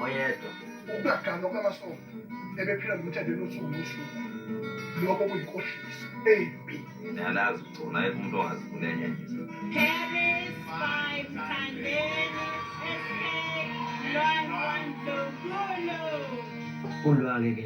Oyedwa. Ukungaganwa kulamasonto ebephila nomthandeni usuku nosuku lokho kuyinkohliso embi. Niyalazi ugcona ayikho umuntu ongazifuni enyanyisa. Paris 5 Thandeni SK Lwandlunkulu. Kulwa-ke ke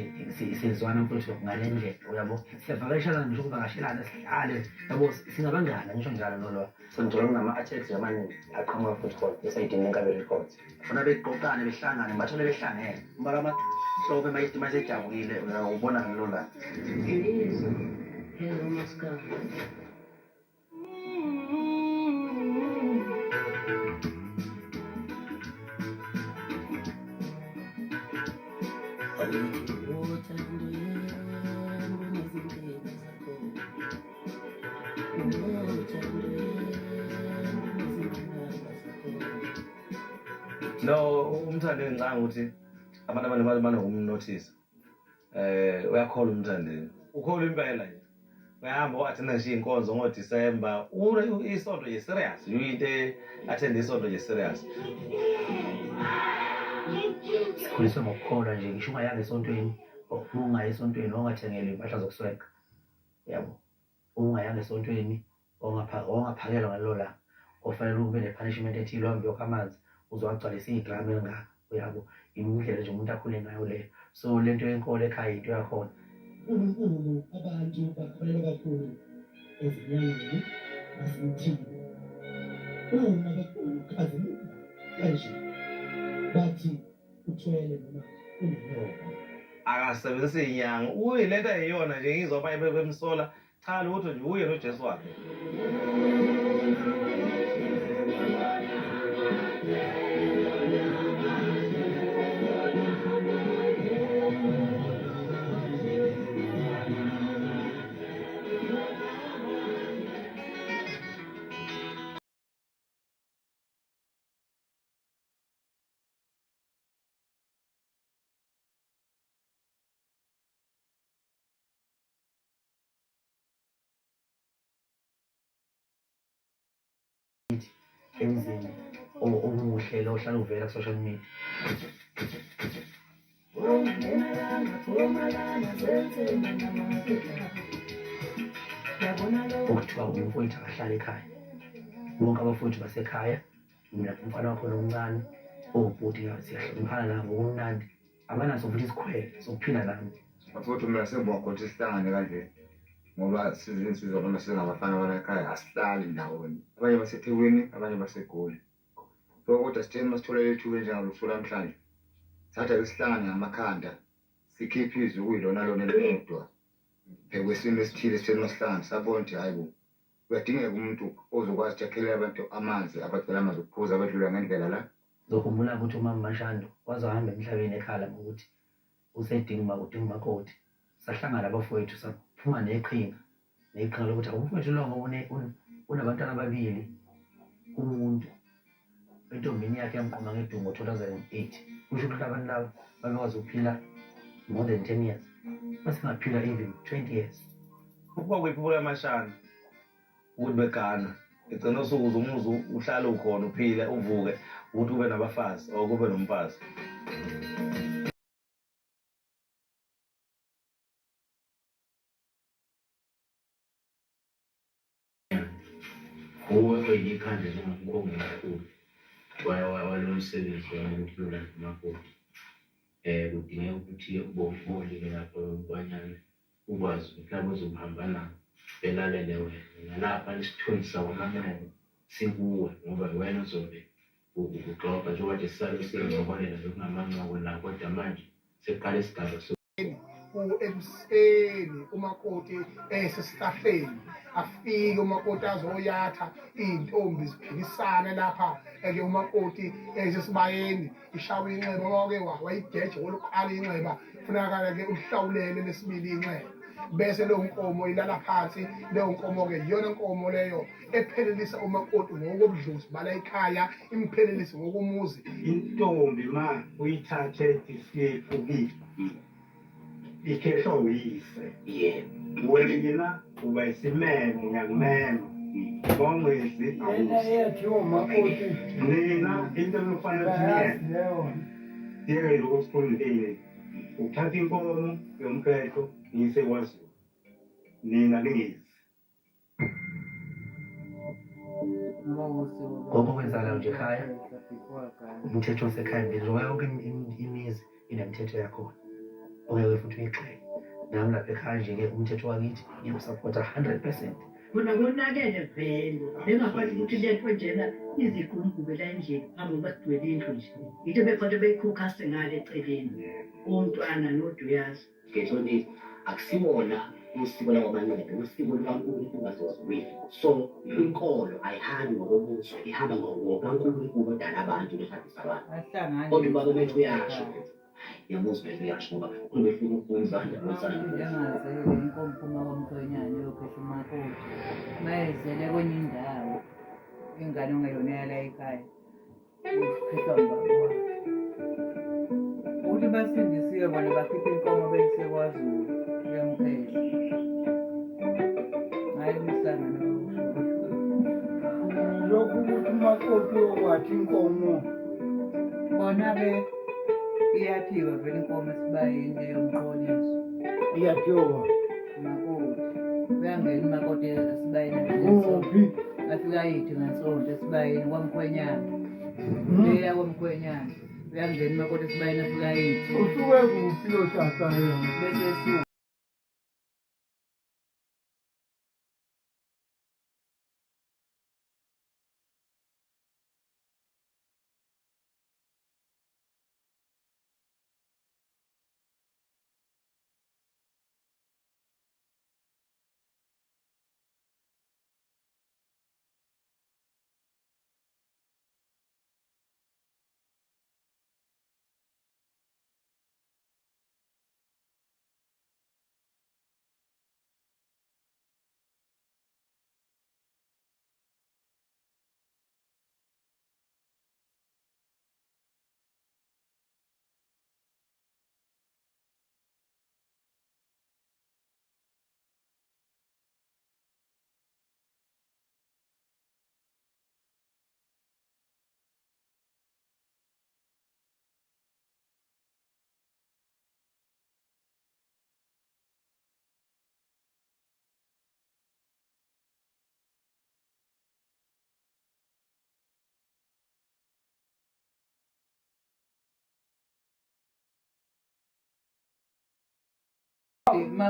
siyezwana mfowethu ngale ndlela uyabo siyavakashelana ngisho ukuvakashelana sihlale yabo singabangani ngisho njalo nolwa Sengithola kunama-attacks amaningi aqhamuka futhi khona esayidini lenkabi records. Funa beqoqane behlangane bathole behlangene umbala amahlobo mayesejabulile uyawubona ngalelo langa. Ngizwa ezomaskandi. No, uMthandeni ngicabanga ukuthi abantu abaningi banokumnothisa. Uyakholwa uMthandeni. Ukholwa impela nje. Uyahamba u-athenda nje iy'nkonzo ngoDisemba. Isonto nje serious. Into athenda isonto nje serious. Sikhuliswe ngokukholwa nje ngisho ungayanga esontweni, ungayi esontweni wangathengelwa iy'mpahla zokuswenka. Yabo. Ungayanga esontweni wangaphakelwa ngalelo langa ofanele ube ne-punishment ethile uhambe uyokha amanzi uzowagcwalisa idramu elingaka uyabo indlela nje umuntu akhule ngayo leyo so le nto yenkolo ekhaya into yakhona. Nkulunkulu abantu bakholelwa kakhulu ezinyangeni nasemthini. Uma bebona ukhazimula kanje bathi uthwele noma unenyoka. Akasebenzisi inyanga uyilento ayiyona nje ngizwa abanye bemsola cha lutho nje uye noJesu wakhe. Emzini omuhle lo ohlala uvela ku-social media. Okuthiwa umfowethu akahlale ekhaya, bonke abafowethu basekhaya, mina umfana wakhona omncane, obhuti siyahloniphana nabo kumnandi, abanaso futhi isikhwele sokuphila nami. Bafowethu mina sengibonga khona ukuthi sihlangane kanje ngoba sizinsizwa noma singabafana balakhaya asihlali ndawonye, abanye baseThekwini abanye baseGoli. So kodwa sithe uma sithola leli thuba elinjengalosuku namhlanje sathi ake sihlangane ngamakhanda sikhiphe izwi okuyilona lona elilodwa phekwesimo esithile. Sithe uma sihlangane sabona ukuthi hhayi bo, kuyadingeka umuntu ozokwazi ukuthi akhele abantu amanzi, abacela amanzi okuphuza abadlula ngendlela la. Ngizokhumbula ukuthi umama Mashando waze wahamba emhlabeni ekhala ngokuthi usedinga udinga umakoti. Sahlangana abafowethu saphuma neqhinga neqhinga lokuthi umfowethu lo ngoba unabantwana ababili kumuntu entombini yakhe yamqoma ngedungu ngo-2008 kusho ukuthi abantu laba babekwazi ukuphila more than 10 years basengaphila even 20 years. Ukuba kwiphupho lamashana ukuthi begana egcina usuku uze umuzi uhlale ukhona uphile uvuke ukuthi ube nabafazi or kube nomfazi. Uwe oyikhanda njengomkhongi omkhulu walo msebenzi lona ukuthi ulanda umakoti. Kudingeka ukuthi ubolile lapho umntwanyana ukwazi ukuthi labo ozobuhamba nabo belalele wena. Nalapha isithunzi sakwaManqele sikuwe ngoba wena ozobe ugxoba njengoba nje sisale siyincokolela nje kungamancoko la kodwa manje sekuqala isigaba Ekuseni umakoti esesihlahleni afike umakoti azoyatha iy'ntombi ziphikisane lapha eke umakoti esesibayeni ishawe inxeba wake wayigeja woluqala inxeba funakala-ke ulihlawulele lesibili inxeba bese leyo nkomo ilala phansi. Leyo nkomo-ke iyona nkomo leyo ephelelisa umakoti ngokobudlozi bala ekhaya, imphelelise ngokomuzi. Intombi ma uyithathe isiyephukile ikhehlwa uyise. Yebo. Wena uba isimemo, ngiyakumema. Ngomwezi Lena eyakhiwa umakoti. Nina into enokufanele Bayazi niyenze leyo. Yeke lokho sikhulumile ukuthatha inkomo yomkhetho ngiyise kwaZulu nina ningizi. Konke okwenzakalayo nje ekhaya, umthetho wasekhaya nje, njengoba yonke imizi inemithetho yakhona ongeke futhi uyigxeke. Nami lapha ekhaya nje-ke umthetho wakithi ngiwusaphotha 100%. Kona konakele vele bengafanele ukuthi lento njena izigqumgqube la endlini phambi kokuba sigcwele indlu nje into befanele beyikhukhase ngale eceleni umntwana noduyazi. Ngenhlonipho akusiwona usiko lakwaManqele, usiko lukaNkulunkulu wasezulwini. So inkolo ayihambi ngokobuzwe, ihamba ngokaNkulunkulu odala abantu nehambisa abantu. Ahlangane. Kodwa ubaba bethu uyasho, ngiyamuzwa bethu uyasho ngoba kunomehluko umzane nomusana. Engazele inkomo phuma kwamkhwenyana iyophehla umakoti mayezele kwenye indawo ingane ongeyona yala ekhaya uphehlwa ngubaba wakhe ukuthi basindisiwe bona bakhipha inkomo beyise kwaZulu yomphehla hhayi umsangano Lokhu ukuthi umakoti uyokwathi inkomo. Bona-ke iyaphiwa vele inkomo esibayeni leyomqoliso. Iyaphiwa. Umakoti uyangena umakoti esibayeni. Kuphi? Afike ayithi ngesonto esibayeni kwamkhwenyana. Leya kwamkhwenyana uyangena umakoti esibayeni afike ayithi. Usuke kuphi lo tata yena? Bese esuka.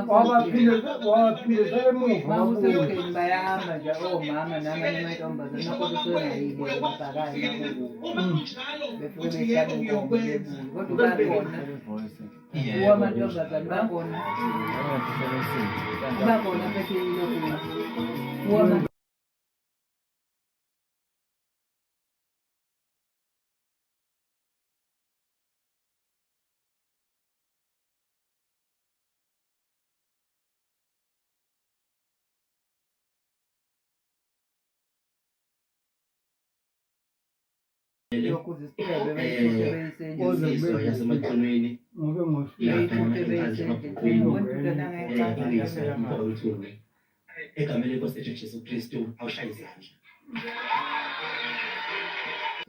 Wabaphindisela emuva babuya. Makusekuseni bayahamba nje omama namanye amantombazane makoti usengayile babhakane makukubo befike behlabe inkomo bebuye kodwa bakhona kuwo amantombazane bakhona bakhona phethe ilokhu kuwo. Lokhu zisithebe beyithuthe beyise Insizwa yaseMachunwini Ngobe lapha beyithuthe eMphandle beyise emabhukwini endlini ingizwa umfowethu egameni lenkosi ethu Jesu Kristu awushaye izandla.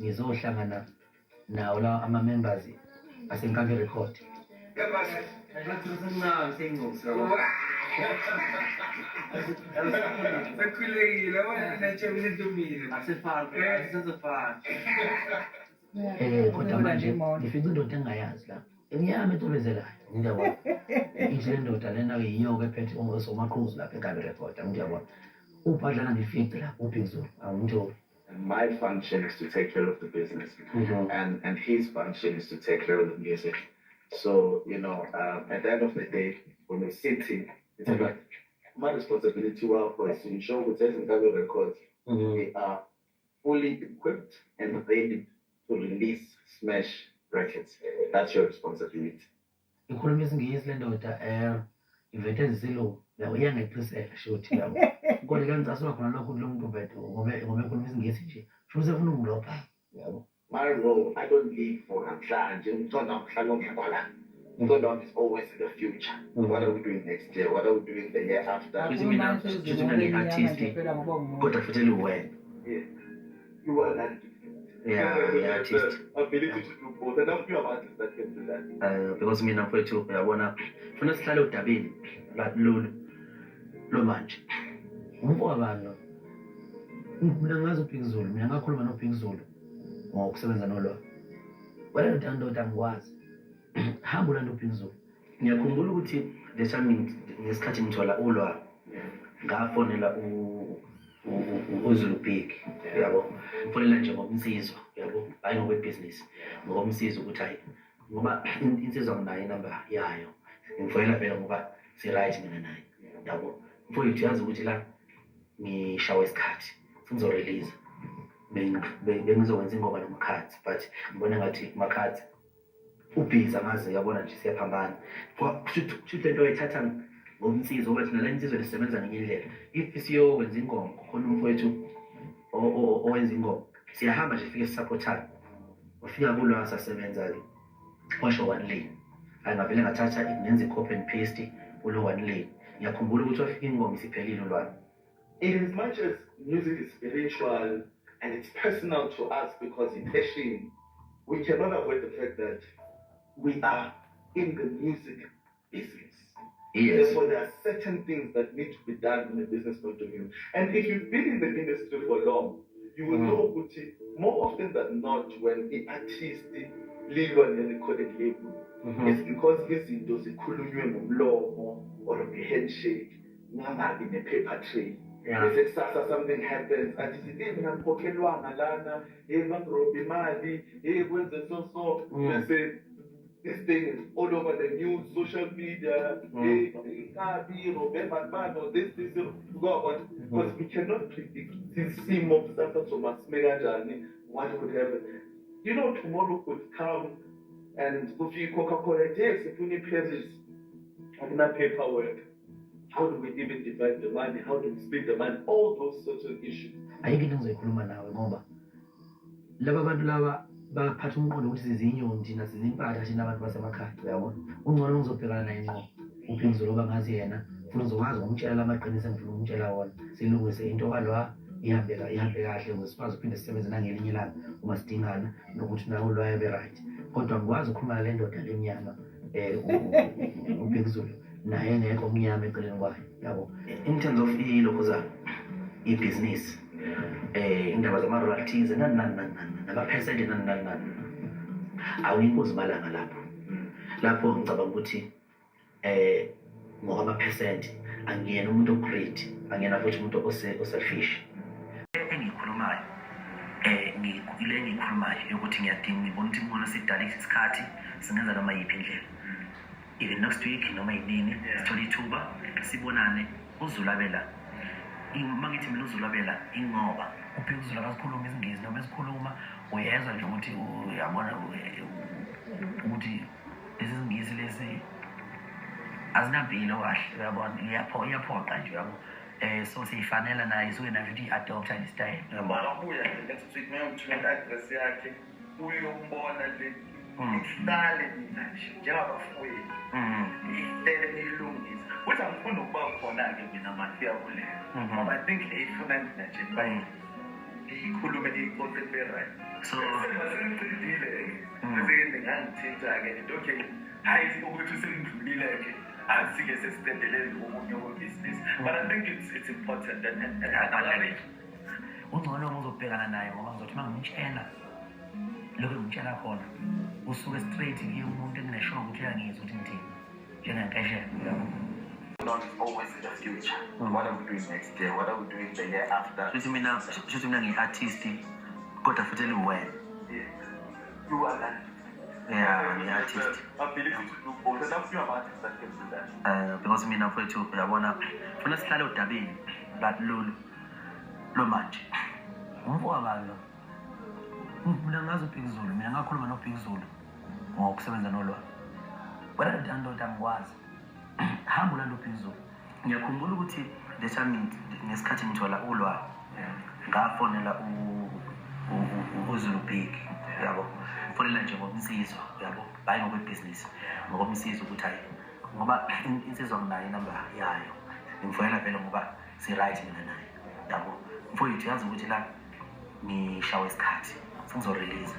Ngizohlangana nawo la ama-members aseNkabi Record. Kodwa manje ngifica indoda engingayazi la emnyama ecwebezelayo, ngiyabona ithi le ndoda lena-ke yiyo-ke ephethe osomaqhuzu lapha eNkabi Record, ngiyabona ubhadlana ngifice lapho uBig Zulu angimtholi. My function is to take care of the business, and his function is to take care of the music. So at the end of the day, when we're sitting, it's like my responsibility was to ensure with Nkabi Records we are fully equipped and ready to release Smash Records. That's your responsibility. Ikhuluma isiNgisi le ndoda, ivete isilungu yabo, iyangeqisela shuthi yabo, kodwa kuyangicasula khona lokho kulo muntu uvete ngoba ekhuluma isiNgisi nje shuthi usefuna ukungilopha yabo. My role, I don't live for namhlanje, umntwana namhlanje ongekho la. Umqondo is always in the future. What are we doing next year? What are we doing the year after? Futhi mina, futhi mina ngi-artist, kodwa futhi eliwena. Yeah. You are that different. Yeah, ngi-artist. Ability to do both. And I'm few of artists that can do that. Because mina mfowethu, uyabona, funa sihlale udabeni lolu lo manje. Umfowabani lo? Mina ngazi uBig Zulu, mina ngakhuluma noBig Zulu ngokusebenza nolwa. Wena ndoda angikwazi. Hamba ulanda uBig Zulu. Ngiyakhumbula ukuthi the time ngesikhathi ngithola ulwa, ngafonela uZulu Big, yabo. Ngifonela nje ngokumsizwa, yabo, hayi ngokwebhizinisi, ngokumsiza ukuthi hayi, ngoba insizwa nginayo inamba yayo. Ngifonela phela ngoba si-right mina naye, yabo. Mfowethu, yazi ukuthi la ngishawe isikhathi, sengizorelease. Bengizokwenza ingoma noMakhathi, but ngibona ngathi uMakhathi ubhizi, angazi, yabona nje siyaphambana. Kusho lento oyithatha ngomnsizwa, ngoba thina la insizwa lisebenza ngenye indlela. If siyokwenza ingoma, khona umfowethu owenza ingoma, siyahamba nje fike sisupportane. Wafika kulwa sasebenza-ke, washo one lane. Hhayi, ngavele ngathatha ngenza i-copy and paste kulo one lane. Ngiyakhumbula ukuthi wafika ingoma isiphelile ulwane. In as much as music is spiritual and it's personal to us because it's passion, we cannot avoid the fact that we are in the music business. Therefore, there are certain things that need to be done from a business point of view. And if you've been in the industry for long, you will know ukuthi more often than not, when the artist leave on a recorded label, it's because izinto zikhulunywe ngomlomo or a handshake, kungangabi ne-paper trail. Bese kusasa something happens, athi hey, mina ngikhokhelwanga lana, hey, bangirobha imali, hey, kwenze so so, bese this thing is all over the news, social media, hey, inkabi, robbe bani, this, this, go on. Because we cannot predict isimo kusasa somasime kanjani, what could happen. Tomorrow could come and kufike i-Coca-Cola, hey, sifuna i-Paris, akuna paperwork. How do we even divide the money? How do we split the money? All those certain issues. Ayikho into engizoyikhuluma nawe, ngoba laba bantu laba baphatha umqondo ukuthi sizinyoni thina, sizimpatha thina abantu basemakhaya, uyabona. Ungcono ngizobhekana naye ngqo uBig Zulu, ngoba ngazi yena, futhi ngizokwazi ukumtshela lamaqiniso engifuna ukumtshela wona, silungise into kalwa ihambe ihambe kahle ukuze sikwazi ukuphinde sisebenze nangelinye ilanga uma sidingana, nokuthi nawe ulwayo abe right. Kodwa ngikwazi ukukhuluma nale ndoda lemnyama, uBig Zulu, naye engekho omnyama eceleni kwayo, yabo. In terms of ilokhuza ibhizinisi, indaba zama-royalties, nani nani nani nani, namaphesenti, nani nani nani, awuyinkozi malanga lapho. Lapho ngicabanga ukuthi ngokwamaphesenti angiyena umuntu o-greedy, angiyena futhi umuntu o-selfish. Engiyikhulumayo, ile engiyikhulumayo yokuthi ngiyadinga, ngibona ukuthi ngibona sidala isikhathi, singenza noma yiphi indlela, even next week noma yinini, sithole ithuba sibonane. Uzulabela, uma ngithi mina uzulabela, ingoba uBig Zulu akazikhuluma isiNgisi, noma esikhuluma uyezwa nje ukuthi uyabona ukuthi lesi siNgisi lesi azinampilo kahle, uyabona, iyaphoqa nje, uyabo. So siyifanela naye, isuke nayo ukuthi i-adopta le style, uyabona. Wabuya nje next week, ngiyomthumela i-address yakhe, uyombona le, ihlale nina nje njengabafowethu, ihlele niyilungise. Kuthi angifuni ukuba khona-ke mina mafika kuleyo, ngoba I think le ifuna nina nje niyikhulume, niyixoxe kube right. So Bese sengicedile-ke, bese-ke ningangithinta-ke, nithi okay, hhayi, ukuthi sengidlulile-ke, asike sesiqedelele okunye kwebhizinisi. But I think it's important and I Ungcono uma uzobhekana naye, ngoba ngizothi uma ngimtshela lokho engimtshela khona, usuke straight kuye umuntu enginesure ukuthi uyangizwa ukuthi ngithini, njengenkeshelo, uyabo. Not always in the future. What are we doing next year? What are we doing the year after? Shuthi mina ngiyi-artist, kodwa futhi eliwena. Yeah. You are that different. Yeah, ngi-artist. Ability to do both. And I'm few of artists that can do that. Because mina mfowethu, uyabona, funa sihlale udabeni lolu lo manje. Umfowabani lo? Mina ngazi uBig Zulu, mina ngakhuluma noBig Zulu ngokusebenza nolwa. Wena ndoda angikwazi. Hamba ulanda uBig Zulu. Ngiyakhumbula ukuthi the time ngesikhathi ngithola ulwa, ngafonela uZulu Big, yabo. Mfonela nje ngokunsizwa, yabo, hayi ngokwebhizinisi, ngokomsizwa ukuthi hayi, ngoba insizwa nginayo inamba yayo, ngimfonela vele ngoba si-right mina naye, yabo. Mfowethu, yazi ukuthi la ngishawe isikhathi sengizorelease,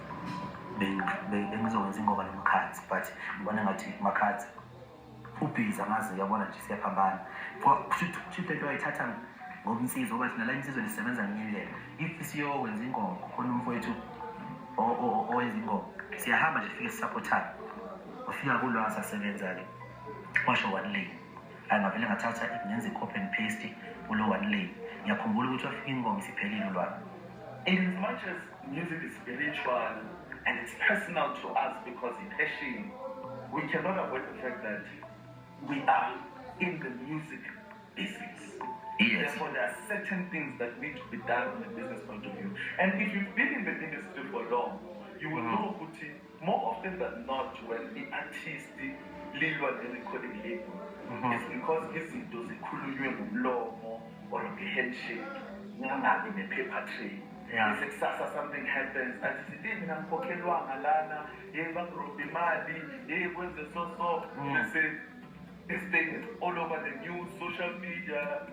bengizokwenza ingoma noMakhathi, but ngibona ngathi Makhathi ubhizi, angazi, uyabona nje siyaphambana. Kusho into wayithatha ngobunsizwa, ngoba thina la insizwa sisebenza ngenye indlela. If siyokwenza ingoma, khona umfowethu owenza ingoma, siyahamba nje, sifike sisupportane. Wafika kulwa sasebenza-ke, washo one lane, hayi, ngavele ngathatha ngenza i-copy and paste kulo one lane. Ngiyakhumbula ukuthi wafika ingoma isiphelile ulwane. In as much as music is spiritual and it's personal to us because it's passion, we cannot avoid the fact that we are in the music business. Therefore, there are certain things that need to be done from a business point of view. And if you've been in the industry for long, you will know ukuthi more often than not, when the artist lilwa ne-recording label, it's because izinto zikhulunywe ngomlomo or nge-handshake, kungangabi ne-paper trail. Bese kusasa something happens, athi sithi, "Hey, mina ngikhokhelwanga lana, hey, bangirobha imali, hey, kwenze so so." Bese this thing is all over the news, social media.